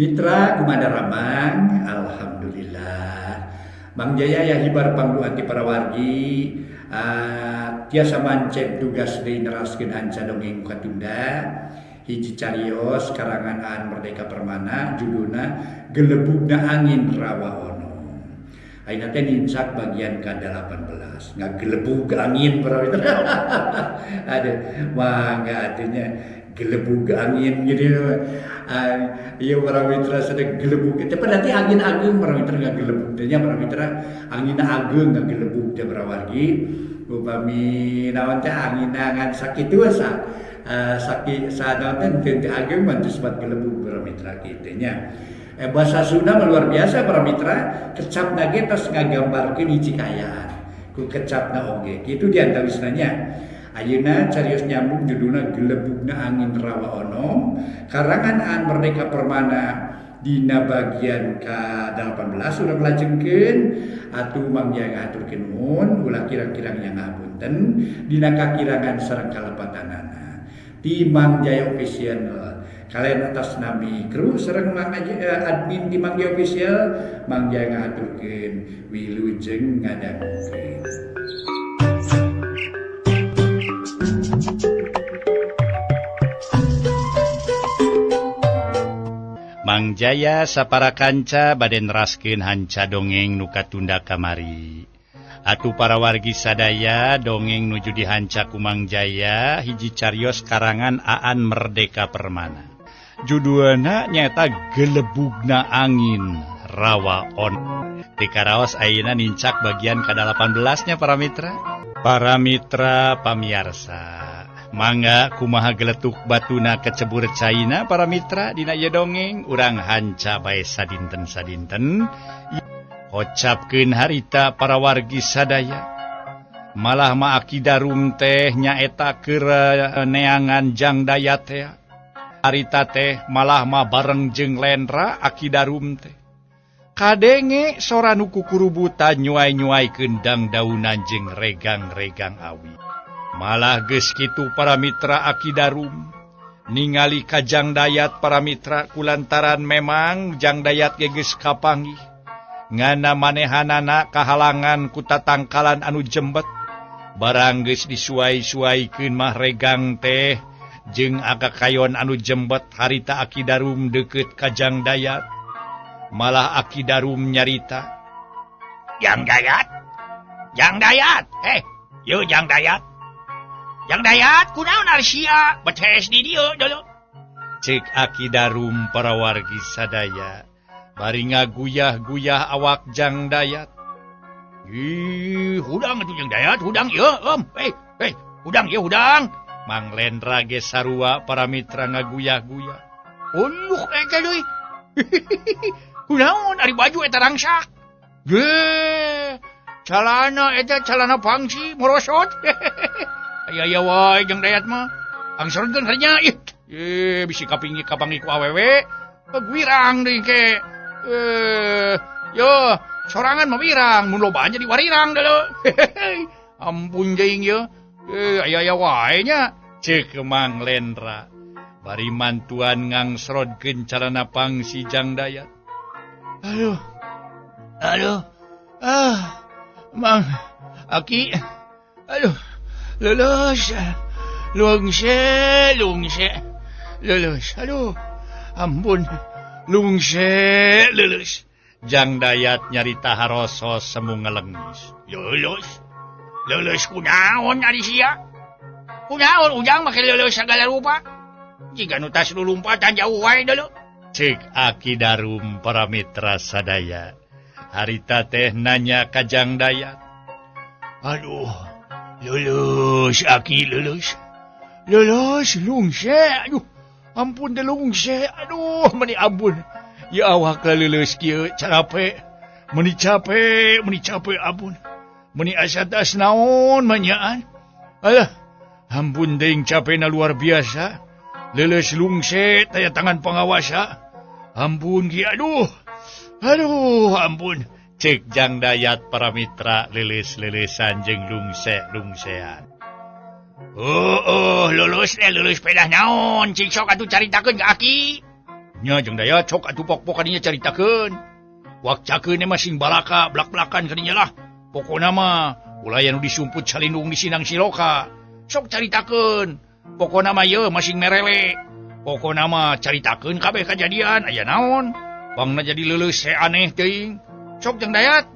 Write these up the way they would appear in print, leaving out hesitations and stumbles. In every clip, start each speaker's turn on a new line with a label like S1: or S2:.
S1: Mitra kumaha daramang, alhamdulillah. Mang Jaya ya hibar pangduan ti para wargi tiasa mancen tugas deui neraskeun hanca dongeng katunda hiji carios karangan Aan Merdeka Permana judulna Gelebugna Angin Rawa Onom. Ayeuna teh nincak bagian ka-18 ngagelebug angin para mitra. Aduh, mangga atuh nya gelebug angin gitu. Iya para mitra sedang gelebug. Tapi nanti angin ageung para mitra ngagelebug teh nya para mitra, angin ageung ngagelebug teh para wargi. Upami naon teh angin ngan sakitu sa saki sa naon teh teu ageung mah teu sebat gelebug para mitra kitu nya. Bahasa Sunda mah luar biasa para mitra, kecapna ge tos ngagambarkeun hiji kaayaan. Ku kecapna oge. Kitu di antawisna nya. Ayeuna carios nyambung judulna Gelebugna Angin Rawa Onom karangan Aan Merdeka Permana dina bagian ka-18 urang lajengkeun atuh Mang Jaya ngahaturkeun nuhun ulah kirang-kirang yang ngapunten dina kakirangan sareng kalepatanana. Ti Mang Jaya Official kalian atas nami kru sareng Mang admin di Mang Jaya Official, Mang Jaya ngahaturkeun wilujeng ngadangukeun.
S2: Mang Jaya sapara kanca bade neraskeun hanca dongeng nu katunda kamari. Atuh para wargi sadaya dongeng nuju dihanca ku Mang Jaya hiji carios karangan Aan Merdeka Permana. Judulna nyaeta Gelebugna Angin Rawa Onom. Ti karaos ayeuna nincak bagian ka-18 nya para mitra. Para mitra pamiarsa, mangga kumaha geletuk batuna kecebur caina para mitra dina ieu dongeng urang hanca bae sadinten-sadinten. Hocapkeun harita para wargi sadaya. Malah ma Aki Darum teh nyaeta keur neangan Jang Dayat teh. Harita teh malah ma bareng jeung Lendra Aki Darum teh. Kadenge sora nu kukurubutan nyuai-nyuaikeun dangdaunan jeung regang-regang awi. Malah geus kitu para mitra Aki Darum ningali ka Jang Dayat para mitra kulantaran memang Jang Dayat ge geus kapanggih. Ngana manehanana kahalangan ku tatangkalan anu jembet. Barang geus disuai-suaikeun mah regang teh jeung agakayon anu jembet harita Aki Darum deukeut ka Jang Dayat. Malah Aki Darum nyarita,
S3: Jang Dayat, Jang Dayat, yo Jang Dayat, Jang Dayat, kunaon ari sia betes di dieu dulu.
S2: Cek Aki Darum para wargi sadaya, bari ngaguyah-guyah awak Jang Dayat.
S3: Ih, hudang atuh Jang Dayat, hudang ieu, om. Hudang ieu hudang.
S2: Mang Lendra ge sarua para mitra ngaguyah-guyah.
S3: Unduh eta deui. Kunaon ari baju eta rangsak? Ge, calana eta calana pangsi morosot. Aya-aya wae Jang Dayat mah. Angsorkeun harinya ih. Bisi kapinggi kapanggih ku awewe. Wirang deui ke. Yo, sorangan mah wirang, mun lobaan jadi warirang deuleu. Ampun jeuing ye. Aya-aya wae nya.
S2: Ceuk Mang Lendra. Bari mantuan ngangsrodkeun calana pangsi Jang Dayat.
S3: Aduh. Aduh. Ah, Mang Aki. Aduh. Lulus. Lungse, lungse. Lulus. Aduh. Ampun. Lungse, lulus.
S2: Jang Dayat nyarita harosos semu ngelengis.
S3: Lulus. Lulus kunaon ari sia? Kunaon ujang make lulus sagala rupa? Jiga nu tas lulumpatan jauh wae deuleu.
S2: Cek Aki Darum para mitra sadaya. Harita teh nanya ka Jang Dayat.
S3: Aduh, lulus Aki lulus. Lulus lungse. Aduh, ampun teh lungse. Aduh, meni ampun. Ya awak lulus kieu capek. Meni capek, meni capek ampun. Meni asa tas naon manyaan. Alah, ampun deing capekna luar biasa. Lulus lungse taya tangan pengawasa. Ampun ki aduh. Aduh, ampun.
S2: Cek Jang Dayat para mitra leuleus-leuleusan jeung lungse-lungsean.
S3: Oh, lulus lulus pedah naon cik sok atuh caritakeun ka Aki. Nya jeung daya cok atuh pok-pok kadinya caritakeun. Wakcakeun mah sing balaka blak-blakan kadinya lah. Pokona mah ulah anu disumput salindung di Sinang Siloka. Sok caritakeun. Pokona mah ieu masing merele. Pokona mah caritakeun kabeh kajadian aya naon. Bangna jadi leuleus aneh teuing. Sok jeung dayat.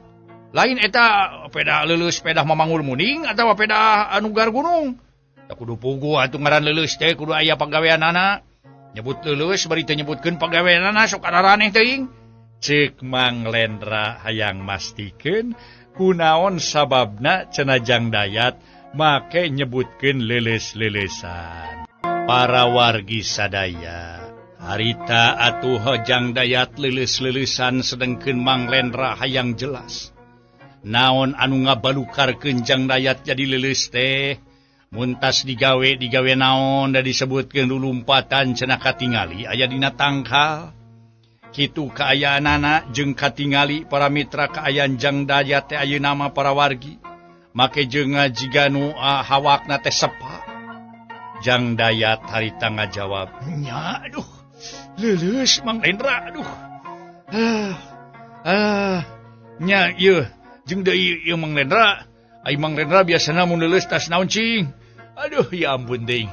S3: Lain eta peda leuleus pedah mamangul muning atawa pedah anu gar gunung. Da kudu puguh atuh ngaran leuleus teh kudu aya pagaweanana. Nyebut leuleus bari teu nyebutkeun pagaweanana sok araraneh teuing.
S2: Ceuk Mang Lendra hayang mastikeun kunaon sababna cenah Jang Dayat make nyebutkeun leuleus-leuleusan. Para wargi sadaya, harita atuh Jang Dayat leuleus-leuleusan sedengkeun Mang Lendra hayang jelas. Naon anu ngabalukarkeun Jang Dayat jadi leuleus teh? Muntas digawe naon da disebutkeun lulumpatan cenah katingali aya dina tangkal. Kitu kaayaanana jeung katingali para mitra kaayaan Jang Dayat teh ayeuna mah para wargi. Make jeung jiga nu hawakna teh sepa. Jang Dayat harita ngajawab,
S3: "Nya aduh, leuleus Mang Lendra aduh. Nya ieu jeung deui ieu Mang Lendra. Ai Mang Lendra biasana mun leuleus tas naon cing? Aduh ya ampun teuing.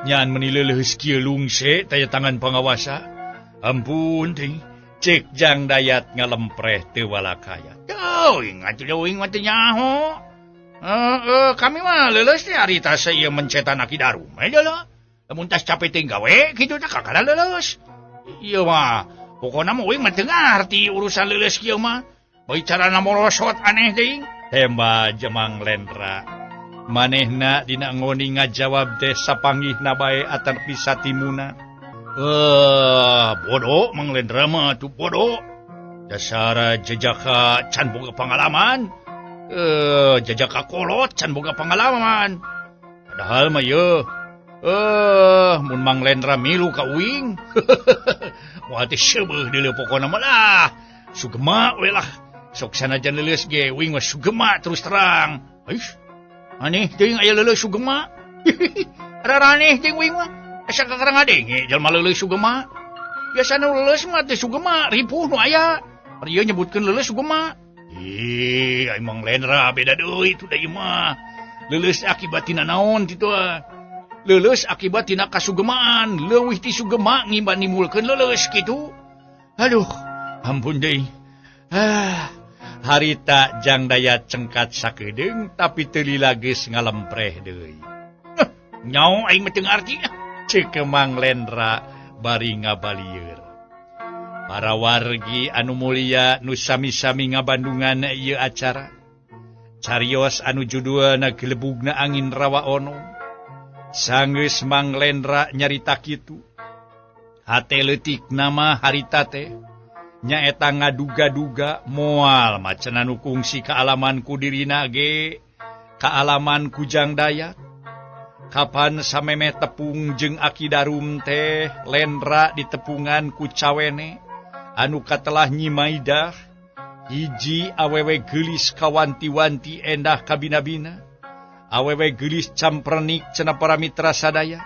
S3: Nyaan meuni leuleus kieu lungse taya tangan pangawasa. Ampun teuing."
S2: Ceuk Jang Dayat ngalempreh teu walakaya.
S3: Teuing atuh uing mah teu nyaho. Kami mah leuleus teh ari tas ieu mencetan aki darum we lah. Lamun tas capek teh gawe kitu teh kakara leuleus. Ieu mah pokona mah uing mah teu ngarti urusan leuleus kieu mah. Bari carana morosot aneh teuing.
S2: Hemba Mang Lendra. Manehna dina ngoni ngajawab teh sapanggihna bae atar pisatimuna.
S3: Bodoh Mang Lendra mah atuh bodoh. Dasar jejaka can boga pengalaman. Jejaka kolot can boga pengalaman. Padahal mah ye mun Mang Lendra milu ka uing. Moal teh seubeuh deuleu pokona mah lah. Sugema we lah. Sok sanajan leuleus ge uing mah sugema terus terang. Aish. Aneh teuing aya leuleus sugema. Raraneh teuing uing mah. Asa kakarang ngadenge jalma leuleus sugema. Biasana leuleus mah teh sugema ripuh nu aya. Ari ieu nyebutkeun leuleus sugema. Ih, ai Mang Lendra beda deui itu da ieu mah. Leuleus akibat tina naon kitu ah. Leuleus akibat tina kasugemaan, leuwih ti sugema ngimba nimbulkeun leuleus kitu. Aduh, ampun deui.
S2: Harita Jang Dayat cengkat sakedeung tapi teu lila geus ngalempreh deui.
S3: Nyaho aing mah teu ngarti.
S2: Ceuk Mang Lendra bari ngabalieur. Para wargi anu mulia nu sami-sami ngabandungan ieu acara. Carios anu judulna Gelebugna Angin Rawa Ono. Sanggeus Mang Lendra nyarita kitu. Hate leutik nama harita teh nyaeta ngaduga-duga moal macenah nu kungsi kaalaman ku dirina ge kaalaman ku Jang Dayat. Kapan samemeh tepung jeung Aki Darum teh Lendra ditepungan ku cawene anu katelah Nyi Maidah hiji awewe geulis kawanti-wanti endah kabina-bina awewe geulis campernik cenah para mitra sadaya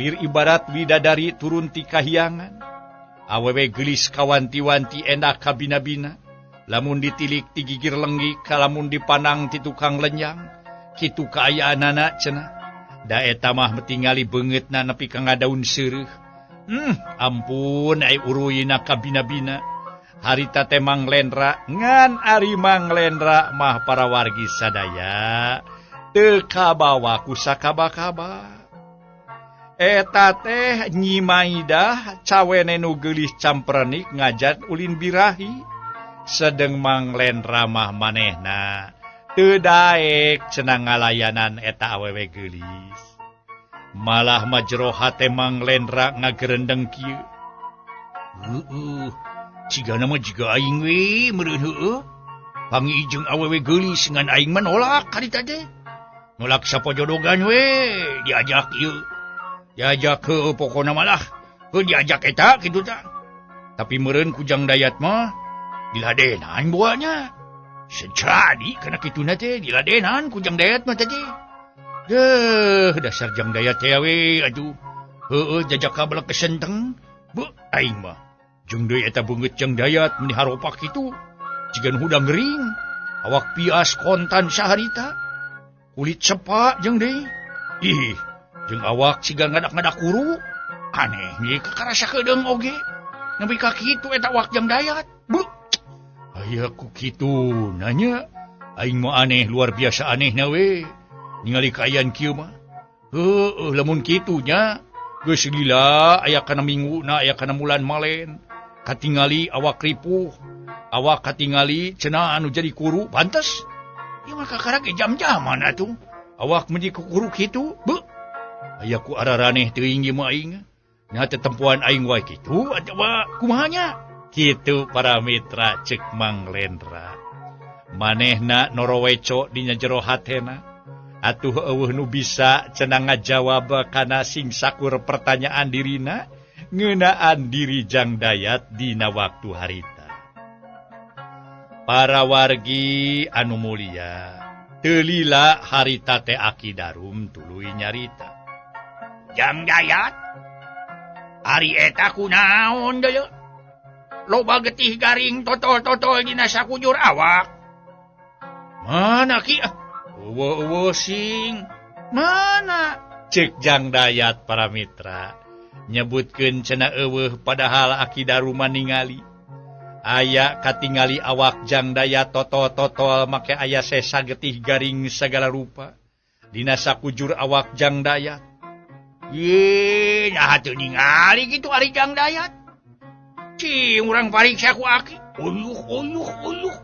S2: lir ibarat widadari turun ti kahyangan awewe geulis kawanti-wanti endah kabina-bina lamun ditilik ti gigir lenggik lamun dipanang ti tukang lenyang kitu kaayaanana cenah. Da eta mah metingali beungeutna nepi ka ngadaun seureuh. Ampun ai uruyna kabina-bina. Harita teh Mang Lendra ngan ari Mang Lendra mah para wargi sadaya teu kabawa ku sakaba-kaba. Eta teh Nyi Maidah cawene nu geulis campernik ngajat ulin birahi. Sedeng Mang Lendra mah manehna teu daek cenah ngalayanan eta awewe geulis. Malah mah jero hate Mang Lendra ngagerendeng kieu.
S3: Heueuh, cigana mah jiga aing we meureun heueuh. Pangi jeung awewe geulis ngan aing mah nolak harita teh. Nolak sapojodogan we diajak ieu. Diajak heueuh pokona mah lah. Heuh diajak eta kitu tah. Tapi meureun ku Jang Dayat mah diladenan buahnya. Sejadi kana kituna teh diladenan ku Jang Dayat mah tadi. Deuh, dasar Jang Dayat teh we aduh. Heueuh jajaka belek kesenteng. Beuh aing mah. Jeung deui eta beungeut Jang Dayat meni haropak kitu. Jiga nu hudang gering. Awak pias kontan saharita. Kulit sepa jeung deui. Ih, jeung awak siga ngadak-ngadak kuru. Aneh nih kakarasa kedeung oge. Nepi ka kitu eta awak Jang Dayat. Beuh. Aya ku kitu nanya. Aing mah aneh luar biasa aneh na we. Ningali kaayaan kieu mah. Heueuh lamun kitu nya geus lila aya kana minggu na aya kana bulan malen. Katingali awak ripuh, awak katingali cenah anu jadi kuru pantes. Ieu mah kakara ge jam-jaman atuh. Awak menjadi kukuru kitu, beuh. Aya ku araraneh teuing ieu mah aing. Nya tetempuan aing wae kitu atawa kumaha nya?
S2: Kitu para mitra cek Mang Lendra. Manehna noroweco dina jero hatena. Atuh eueuh nu bisa cenah ngajawab kana sing sakur pertanyaan dirina ngeunaan diri Jang Dayat dina waktu harita. Para wargi anu mulia, teu lila harita teh Aki Darum tuluy nyarita.
S3: Jang Dayat, ari eta kunaon deui? Loba getih garing totol-totol dina sakujur awak. Mana ki? Eueuh sing. Mana?
S2: Cek Jang Dayat para mitra. Nyebutkeun cenah eueuh padahal Aki Darum ningali. Aya katingali awak Jang Dayat totol-totol make aya sesa getih garing sagala rupa. Dina sakujur awak Jang Dayat.
S3: Ye, nah teu ningali kitu ari Jang Dayat. Cing urang pariksa ku Aki. Uyuh uyuh uyuh.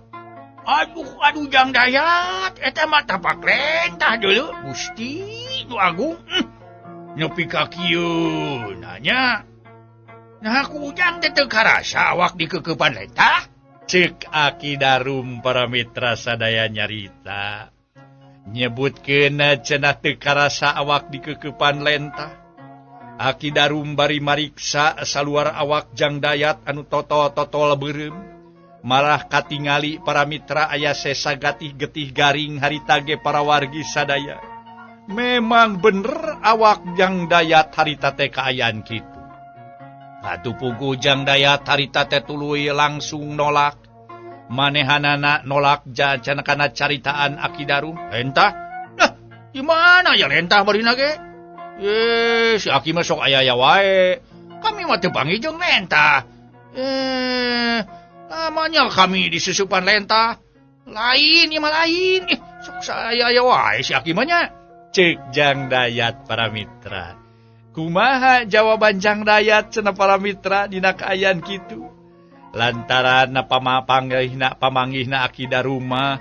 S3: Aduh aduh Jang Dayat, eta mah tapak lentah deuleu. Gusti nu agung. Nepi ka kieu nanya. Nah ku Ujang teh teu karasa awak dikeukeupan lentah.
S2: Cek Aki Darum para mitra sadaya nyarita. Nyebutkeun cenah teu karasa awak dikeukeupan lentah. Aki Darum bari mariksa saluar awak Jang Dayat anu totol-totol beureum. Malah katingali para mitra aya sesa gatih-getih garing harita ge para wargi sadaya. Memang bener awak Jang Dayat harita teh kaayaan kitu. Atuh puguh Jang Dayat harita teh tuluy langsung nolak. Manehanana nolak cenah kana caritaan Aki Darum.
S3: Lentah? Nah, di mana ya lentah barina ge? Si Aki mah sok aya-aya wae. Kami mah teu panggih jeung lentah. Namanya kami disusupan lentah. Lain ieu mah lain. Sok aya-aya wae si Aki mah nya.
S2: Cek Jang Dayat para mitra. Kumaha jawaban Jang Dayat cenah para mitra dina kaayaan kitu? Lantaran pamanggihna Aki Daruma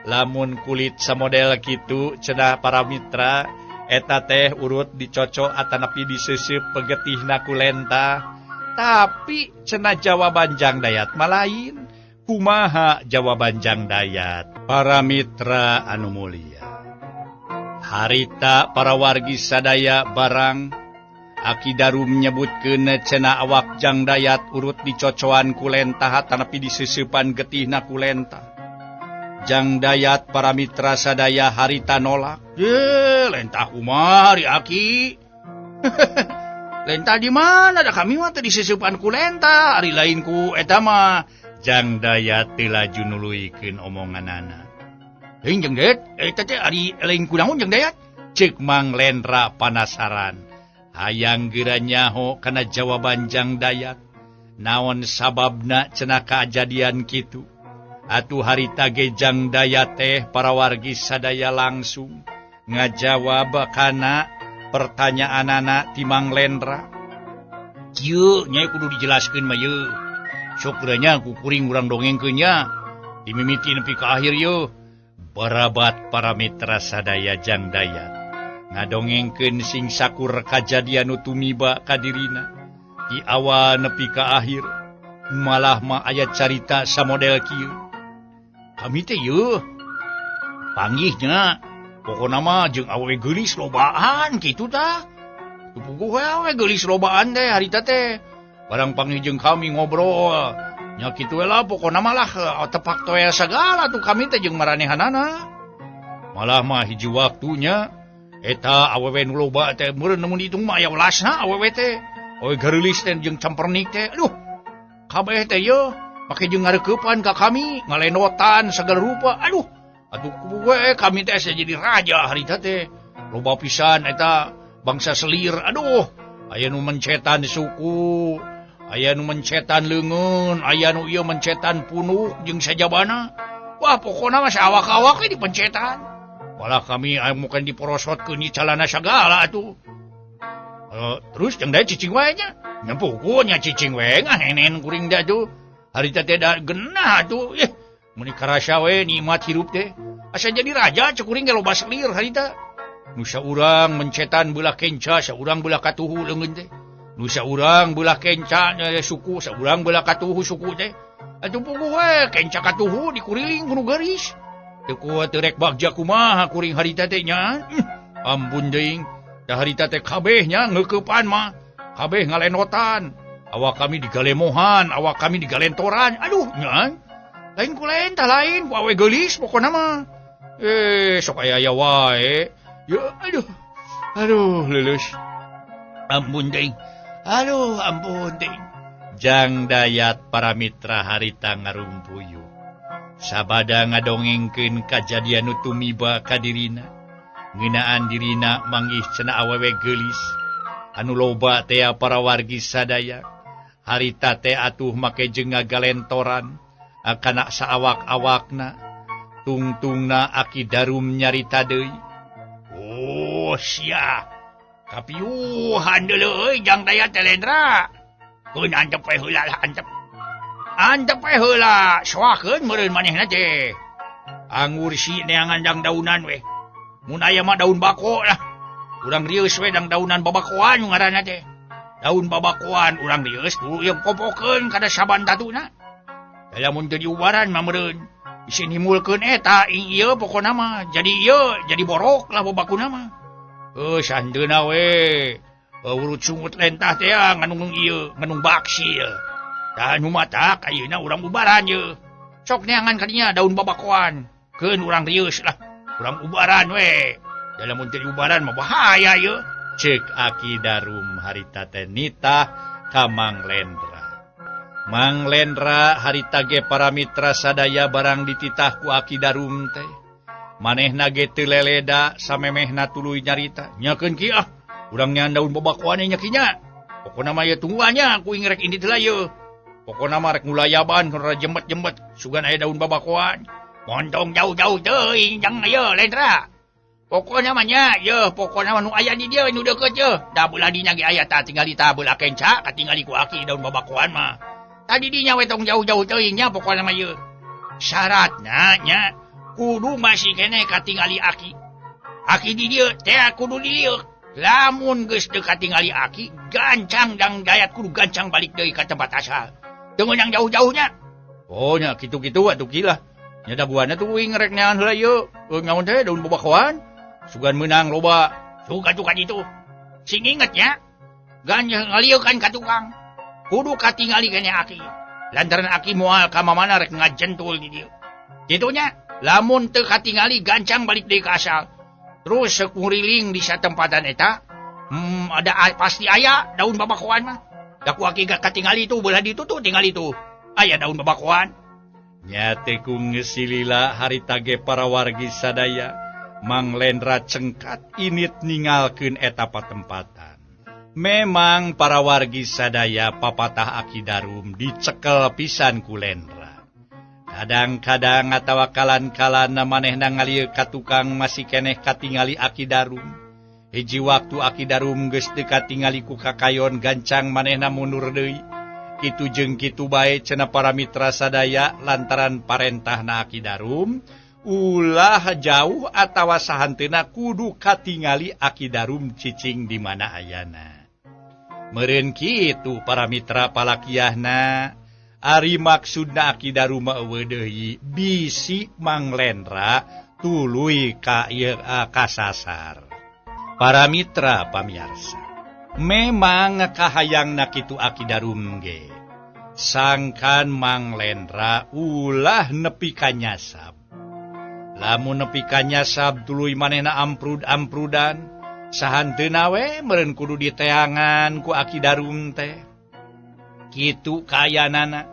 S2: lamun kulit samodel kitu cenah para mitra eta teh urut dicocok atanapi diseuseub pegetihna ku lentah. Tapi cenah jawaban Jang Dayat mah lain. Kumaha jawaban Jang Dayat? Para mitra anu mulia, harita para wargi sadaya barang Aki Darum nyebutkeun cenah awak Jang Dayat urut dicocoan ku lentah atanapi diseusepan getihna ku lentah. Jang Dayat para mitra sadaya harita nolak.
S3: Ye, lentah kumaha ari Aki? Lentah di mana? Da kami mah teu diseusepan ku lentah, ari lain ku eta mah.
S2: Jang Dayat teu laju nuluykeun omonganana.
S3: Heuing Jang Dayat, eta teh ari lain ku naon Jang Dayat?
S2: Cek Mang Lendra panasaran. Hayang geura nyaho kana jawaban Jang Dayat. Naon sababna cenah kajadian kitu? Atuh harita ge Jang Dayat teh para wargi sadaya langsung ngajawab kana pertanyaanana ti Mang Lendra.
S3: Kieu nya kudu dijelaskeun mah yeuh. Sok geura nya ku kuring urang dongengkeun nya. Dimimiti nepi ka akhir yeuh.
S2: Barabat para mitra sadaya Jang Dayat ngadongengkeun sing sakur kajadian nu tumiba ka dirina di awal nepi ka akhir. Malah mah aya carita samodel kieu.
S3: Kami teh yeuh panggihnya pokona mah jeung awewe geulis lobaan kitu tah. Puguh we awewe geulis lobaan teh harita teh. Barang panggih jeung kami ngobrol nya kitu we lah pokona mah lah tepak toel sagala tuh kami teh jeung maranehanana. Malah mah hiji waktunya eta awewe nu loba teh meureun mun dihitung mah aya welasna awewe teh. Awewe gareulis teh jeung campernik teh. Aduh. Kabeh teh ye make jeung ngareukeupan ka kami, ngalenotan segala rupa. Aduh, atuh kuwe kami teh asa jadi raja harita teh. Loba pisan eta bangsa selir. Aduh, aya nu mencetan suku, aya nu mencetan leungeun, aya nu ieu mencetan punuk jeung sajabana. Wah, pokona mah saawak-awak we dipencetan. Walah kami aya mukan diporosotkeun di calana sagala atuh. Terus jeung dae cicing wae nya. Nya pukunya cicing wae ngahenen kuring da tuh. Harita teh da genah atuh. Ih, meuni karasa we nikmat hirup teh. Asa jadi raja cek kuring ge loba selir harita. Nu saurang mencetan belah kenca, saurang belah katuhu leungeun teh. Nu saurang belah kenca suku, saurang belah katuhu suku teh. Atuh puguh we kenca katuhu dikuriling ku nu geuris. Teu kuat teu rek bagja kumaha kuring harita teh nya. Ampun deui. Da harita teh kabeh nya ngeukepan mah. Kabeh ngalenotan. Awak kami digalemohan, awak kami digalentoran. Aduh nya. Lain ku lain tah lain ku awe geulis pokona mah. Sok aya-aya wae. Ya aduh. Aduh leuleus. Ampun deui. Aduh ampun deui.
S2: Jang Dayat para mitra harita ngarumpuyu. Sabada ngadongengkeun kajadian nu tumiba ka dirina. Ngeunaan dirina manggih cenah awewe geulis. Anu loba tea para wargi sadaya. Harita teh atuh make jeung ngagalentoran kana saawak-awakna. Tungtungna Aki Darum nyarita deui.
S3: Oh sia. Kapiuhan deuleu euy Jang Dayat teh Lendra. Keun antep we heula lah antep. Antep we heula, soakeun meureun manehna teh. Anggur si neangan dang daunan we. Mun aya mah daun bako lah. Urang rieus we dang daunan babakoan ngaranna teh. Daun babakoan urang rieus kudu ieu popokeun kana saban tatuna. Da lamun teu diubaran mah meureun bisi nimulkeun eta ing ieu pokona mah jadi ieu jadi borok lah babakuna mah. Santeuna we. Urut sungut lentah teh nganung ieu nganung baksil. Tah nu matak ayeuna urang ubaran ye. Sok neangan kadinya daun babakoan. Keun urang rieus lah. Urang ubaran we. Da lamun teu diubaran mah bahaya ye.
S2: Ceuk Aki Darum harita teh nitah ka Mang Lendra. Mang Lendra harita ge para mitra sadaya barang dititah ku Aki Darum teh. Manehna ge teu leleda samemehna tuluy nyarita.
S3: Nyakeun ki ah. Urang nyan daun babakoan nya ki nya. Pokona mah ieu tungguan nya ku rek indit heula ye. Pokona mah rek ngulayaban kana jembet-jembet sugan aya daun babakoan. Montong jauh-jauh teuing jang ieu Lendra. Pokona mah nya ye pokona mah nu aya di dieu nu deukeut ye. Da belah dinya ge aya tah tingali tah belah kenca katingali ku aki daun babakoan mah. Tadi dinya we tong jauh-jauh teuing nya pokona mah ye. Syaratna nya kudu masih keneh katingali aki. Aki di dieu teh kudu di dieu. Lamun geus teu katingali aki gancang Dang Dayat kudu gancang balik deui ka tempat asal. Teu meunang jauh-jauhnya. Oh nya kitu-kitu atuh ki lah. Nya daguanna tuh uing rek neangan heula ieu. Naon teh daun babakoan? Sugan meunang loba. Sugan tukang itu. Sing inget nya. Ganjang ngalieukan ka tukang. Kudu katingali keneh aki. Lantaran aki moal ka mamana rek ngajentul di dieu. Kitu nya. Lamun teu katingali gancang balik deui ka asal. Terus sekuriling di satempatan eta, ada pasti aya daun babakoan mah. Da ku aki katingali itu belah ditu tuh tingali tuh. Aya daun babakoan.
S2: Nya teh ku geus lila harita ge para wargi sadaya Mang Lendra cengkat init ningalkeun eta patempatan. Memang para wargi sadaya papatah Aki Darum dicekel pisan ku Lendra. Kadang-kadang atawa kalan-kalana manehna ngalieu ka tukang masih keneh katingali Aki Darum. Hiji waktu Aki Darum geus teu katingali ku kakayon gancang manehna mundur deui. Kitu jeung kitu bae cenah para mitra sadaya lantaran parentahna Aki Darum ulah jauh atawa sahanteuna kudu katingali Aki Darum cicing di mana ayana. Meureun kitu para mitra palakiahna. Ari maksudna Aki Darum mah eueuh deui bisi Mang Lendra tuluy ka ieu kasasar. Para mitra pamiarsa, memang kahayangna kitu Aki Darum ge. Sangkan Mang Lendra ulah nepi ka nyasab. Lamun nepi ka nyasab tuluy manehna amprud-amprudan, sahanteuna we meureun kudu diteangan ku Aki Darum teh. Kitu kaayaanana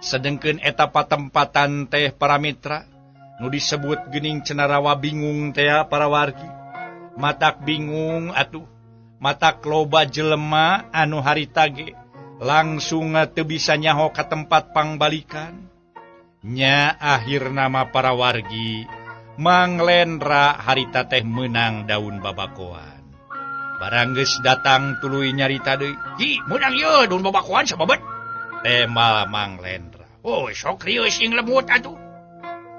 S2: sedengkeun eta patempatan teh para mitra nu disebut geuning cenah rawa bingung teh para wargi. Matak bingung atuh, matak loba jelema anu harita ge langsung teu bisa nyaho ka tempat pangbalikan. Nya akhirna mah para wargi Mang Lendra harita teh meunang daun babakoan. Barang geus datang tuluy nyarita deui, "Ki, meunang ieu daun babakoan sababet." Tema Mang Lendra.
S3: Oh, sok rieu sing lemut atuh.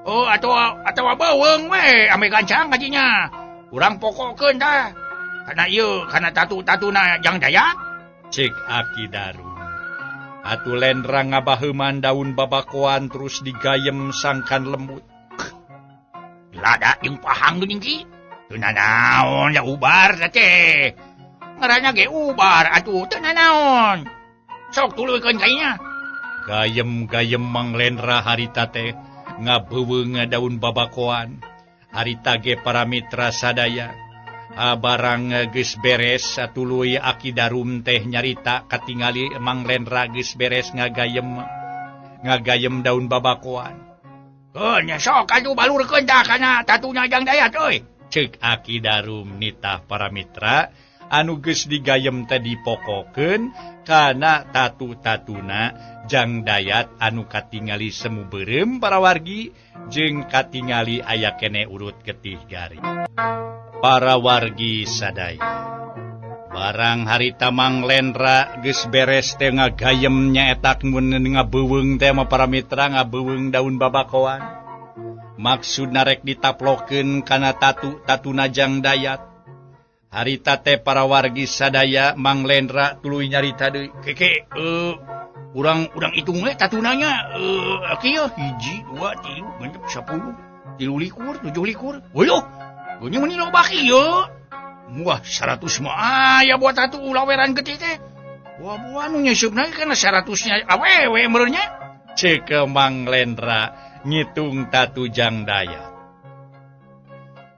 S3: Oh, atawa beuweung we ame gancang ngajinya. Urang pokokeun tah. Kana ieu, kana tatu-tatuna Jang Dayat.
S2: Cek Aki Darum. Atuh Lendra ngabaheuman daun babakoan terus digayem sangkan lembut.
S3: Lada jeung pahang geuning ki. Teu nanaon ya ubar teh. Ngaranna ge ubar atuh teu nanaon. Sok tuluykeun ka inya.
S2: Gayem-gayem Mang Lendra harita teh ngabeuweung daun babakoan. Harita ge para mitra sadaya. Barang geus beres tuluy Aki Darum teh nyarita katingali Mang Lendra geus beres ngagayem daun babakoan.
S3: Heuh nya sok atuh balurkeun tah kana tatuna Jang Dayat euy.
S2: Ceuk Aki Darum nitah para mitra anu geus digayem teh dipokokeun kana tatu-tatuna Jang Dayat anu katingali semu beureum para wargi jeung katingali aya kene urut getih garing. Para wargi sadaya. Barang harita Mang Lendra geus beres teh ngagayem nyaetak mun ngabeuweung teh mah para mitra ngabeuweung daun babakoan. Maksudna rek ditaplokeun kana tatu-tatuna Jang Dayat. Harita teh para wargi sadaya Mang Lendra tuluy nyarita deui.
S3: Keke urang hitung we tatunanya kieu 1 2 3 6 10 23 27. Weuh, geuning meuni loba kieu. Wah, 100 mah aya buat tatu laweran getih teh. Wah, buah nu nyeusupna kana 100-nya awewe meureun nya.
S2: Ceuk Mang Lendra ngitung tatu Jang Dayat.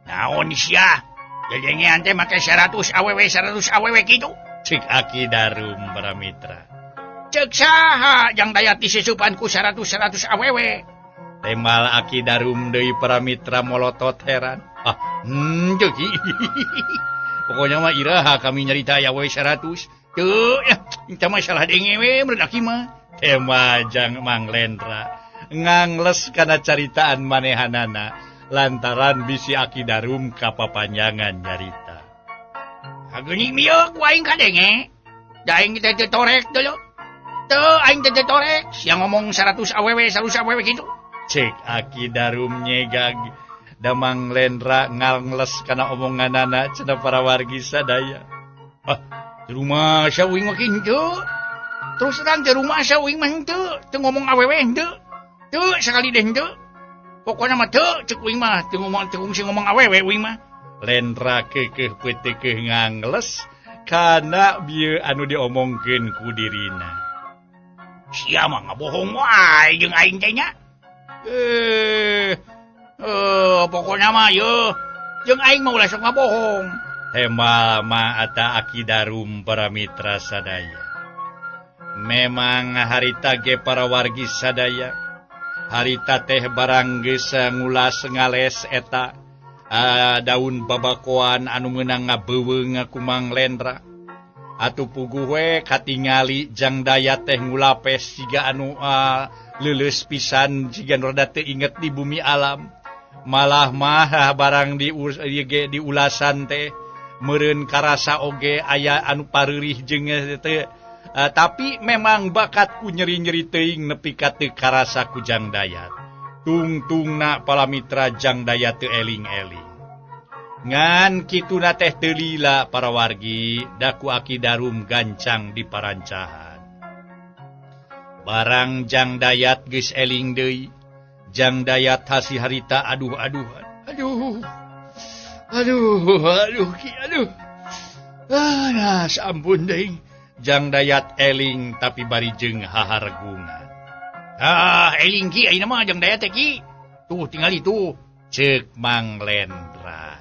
S3: Naon sia? Jejengean teh make 100 awewe 100 awewe kitu.
S2: Ceuk Aki Darum para mitra.
S3: Ceuk saha Jang Dayat disisupan ku 100 100 awewe?
S2: Temal Aki Darum deui para mitra molotot heran. Ah, henteu ki. Pokoknya mah iraha kami nyarita aya we 100.
S3: Teu ya, eta mah salah denge we meureun aki mah.
S2: Tema Jang Mang Lendra ngangles kana caritaan manehanana lantaran bisi Aki Darum kapapanjangan nyarita.
S3: Geuning mieu ku aing kadenge. Da aing teh teu torek deuleu. Teu aing teh teu torek, sia ngomong 100 awewe 100 awewe kitu.
S2: Cek Aki Darum nyegag. Da Mang Lendra ngangles kana omonganana cenah para wargi sadaya.
S3: Ah, di rumah sia uing mah henteu. Terus terang di rumah sia uing mah henteu, teu ngomong awewe henteu. Teu sakali deh henteu. Pokona mah teu ceuk uing mah, teu ngomong teu kungsi ngomong awewe uing mah.
S2: Lendra keukeuh peuteukeuh ngangles kana bieu anu diomongkeun ku dirina.
S3: Sia mah ngabohong wae jeung aing teh nya. Pokoknya mah ye jeung aing mah ulah sok ngabohong.
S2: Hemal mah ata Aki Darum para mitra sadaya. Memang harita ge para wargi sadaya. Harita teh barang geus ngulas ngales eta daun babakoan anu meunang ngabeuweung ku Mang Lendra. Atuh puguh we katingali Jang Dayat teh ngulapes siga anu leuleus pisan siga nu rada teu inget di bumi alam. Malah mah barang di ulasan teh meureun karasa oge aya anu pareurih jeung teh tapi memang bakatku nyeri-nyeri teuing nepi ka teu karasa ku Jang Dayat. Tungtungna para mitra Jang Dayat teu eling-eling. Ngan kituna teh teu lila para wargi da ku Aki Darum gancang diparancahan. Barang Jang Dayat geus eling deui, Jang Dayat hasi harita aduh-aduhan.
S3: Aduh. Aduh, aduh ki aduh. Ah, nah, sampun deui.
S2: Jang Dayat eling tapi bari jeung hahargungan.
S3: Ah, eling ki ayeuna mah Jang Dayat teh ki. Tuh tingali tuh.
S2: Ceuk Mang Lendra.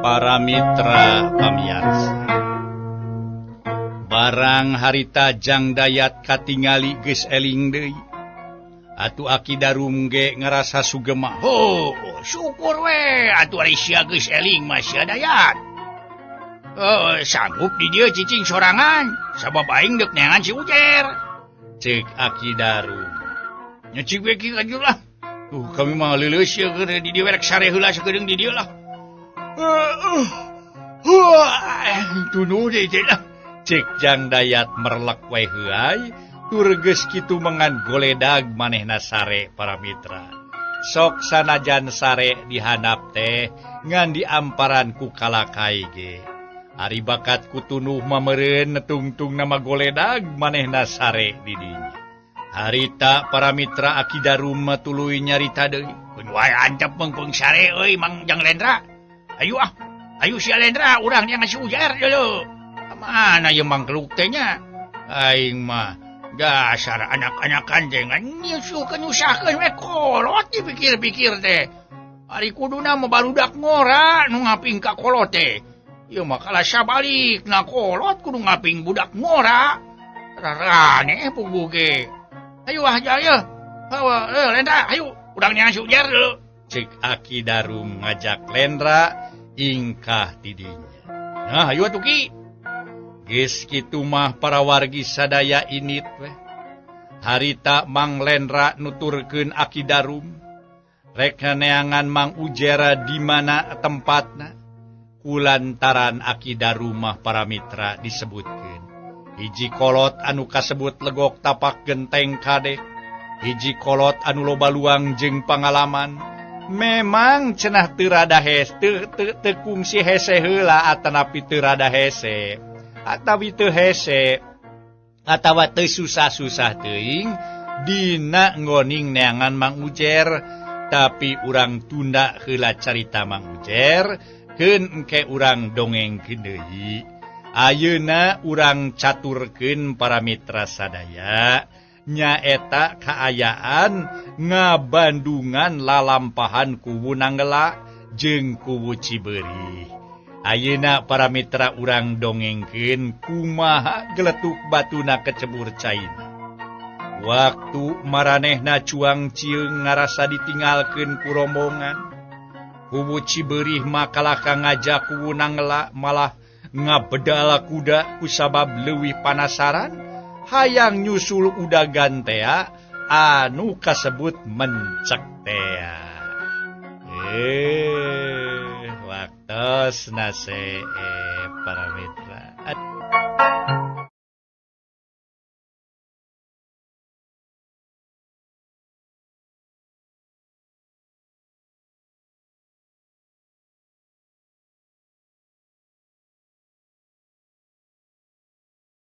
S2: Para mitra pamiarsa. Barang harita Jang Dayat katingali geus eling deui. Atuh Aki Darum ge ngarasa sugema.
S3: Oh, syukur we atuh ari sia geus eling mah sia Dayat. Oh, sanggup di dieu cicing sorangan sabab aing deuk neangan si Ujer.
S2: Cek Aki Darum.
S3: Nya cik we ki lanjut lah. Kami mah leuleus ye keur di dieu rek sare heula sakedeung di dieu lah. Tunuh deui teh lah.
S2: Cek Jang Dayat merlek wae heuay tur geus kitu mengan goledag manehna sare para mitra. Sok sanajan sare dihandap teh ngan diamparan ku kalakai ge. Ari bakat ku tunuh mah meureun tungtung nama goledag manehna sare di dinya. Harita para mitra Aki Darum mah tuluy nyarita deui.
S3: Keun wae antep meungpeung sare euy Mang Jang Lendra. Ayo ah, ayo si Lendra urang yang si Ujer dulu. Mana ieu mangkluk teh nya? Aing mah dasar anak-anakan teh ngan nyusahkeun we kolot dipikir-pikir teh. Ari kuduna mah barudak ngora nu ngaping ka kolot teh. Ieu mah kalah sabalik na kolot kudu ngaping budak ngora. Rarane puguh ge. Ayo ah jaya. Hawa Lendra, ayo urang nya si Ujer dulu.
S2: Cek Aki Darum ngajak Lendra ingkah tidinya.
S3: Nah, ayo atuh Ki.
S2: Geus kitu mah para wargi sadaya init weh. Harita Mang Lendra nuturkeun Aki Darum. Rek neangan Mang Ujera di mana tempatna. Kulantaran Aki Darum mah para mitra disebutkeun. Hiji kolot anu kasebut legok tapak genteng kadek. Hiji kolot anu loba luang jeung pangalaman. Memang cenah teu rada hese, teu kungsi hese heula atanapi teu rada hese. Atawi teu hese atawa teu susah-susah teuing dina nggoning neangan Mang Ujer, tapi urang tunda heula carita Mang Ujer keun engke urang dongengkeun deui. Ayeuna urang caturkeun para mitra sadaya nyaeta kaayaan ngabandungan lalampahan kuwu Nanggela jeung kuwu Cibeurih. Ayeuna para mitra urang dongengkeun kumaha geletuk batuna kecebur caina. Waktu maranehna cuang cieung ngarasa ditinggalkeun ku rombongan. Kuwu Cibeurih mah kalahka ngajak kuwu Nanggela malah ngabedala kuda kusabab leuwih panasaran hayang nyusul udagan tea anu kasebut mencek tea. Waktos nase para mitra.